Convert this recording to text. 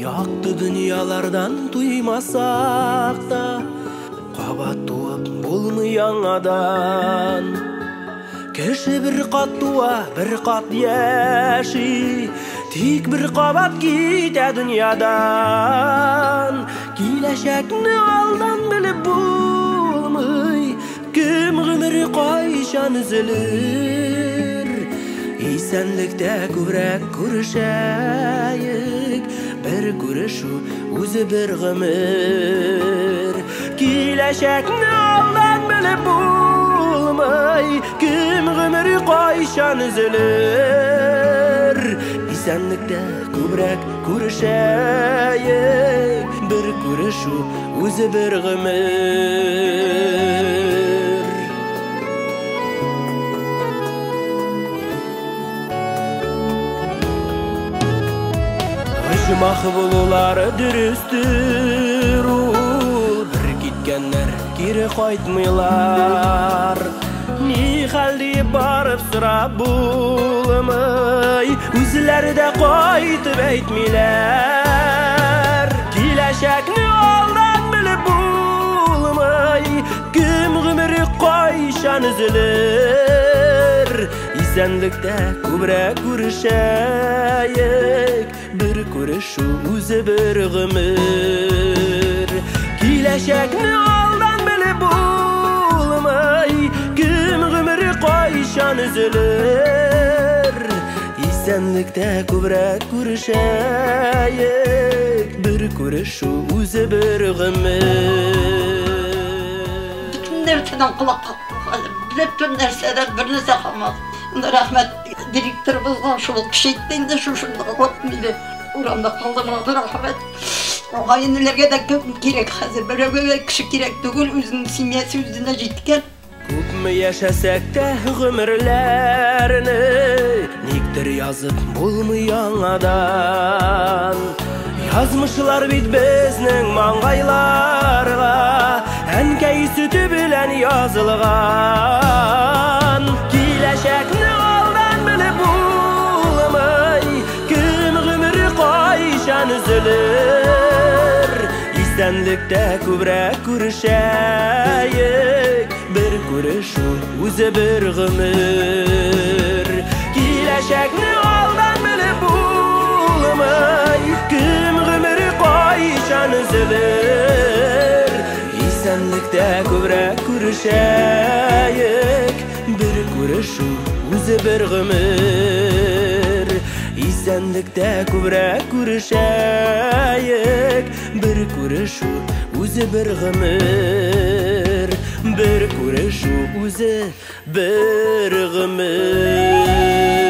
Якты дөньялардан туймасак та, кабат туып булмый яңадан. Кеше бер кат туа, бер кат яши, тик бер кабат китә дөньядан. Киләчәкне алдан белеп булмый, кем гомере кайчан өзелер. Исәнлектә күбрәк күрешәек, бер күрешү үзе бер гомер. Киләчәкне алдан белеп булмый, кем гомере кайчан өзелер. Исәнлектә күбрәк күрешәек, бер күрешү үзе бер гомер. Оҗмах булулары дөрестер ул, бер киткәннәр кире кайтмыйлар. Ни хәл дип барып сорап булмый, үзләре дә кайтып әйтмиләр. Киләчәкне алдан белеп булмый, кем гомере кайчан өзелер. Исәнлектә күбрәк күрешәек, бер күрешү үзе бер гомер. Киләчәкне алдан белеп булмый, кем гомере кайчан өзелер. Исәнлектә күбрәк күрешәек, бер күрешү үзе бер гомер. Бөтен нәрсәдән колак кактык хәзер, бөтен нәрсәдән бер нәрсә калмады. Рәхмәт директорыбызга, шул көчәйтте инде, шушында алып мине урамда калдырмады, рәхмәт. Гаиләләргә дә кирәк хәзер, берәүгә дә кеше кирәк түгел, үзенең семьясы үзенә җиткән. Күпме яшәсәк тә гомерләрне никтер язып булмый яңадан. Язмышлар бит безнең маңгайларга әнкәй сөте белән язылган. Киләчәкне алдан белеп булмый, кем гомере кайчан өзелер. Исәнлектә күбрәк күрешәек, бер күрешү үзе бер гомер. Киләчәкне алдан белеп булмый, кем гомере кайчан өзелер. Исәнлектә күбрәк күрешәек, бер күрешү үзе бер гомер. Исәнлектә күбрәк күрешәек, бер күрешү үзе бер гомер. Бер күрешү үзе бер гомер.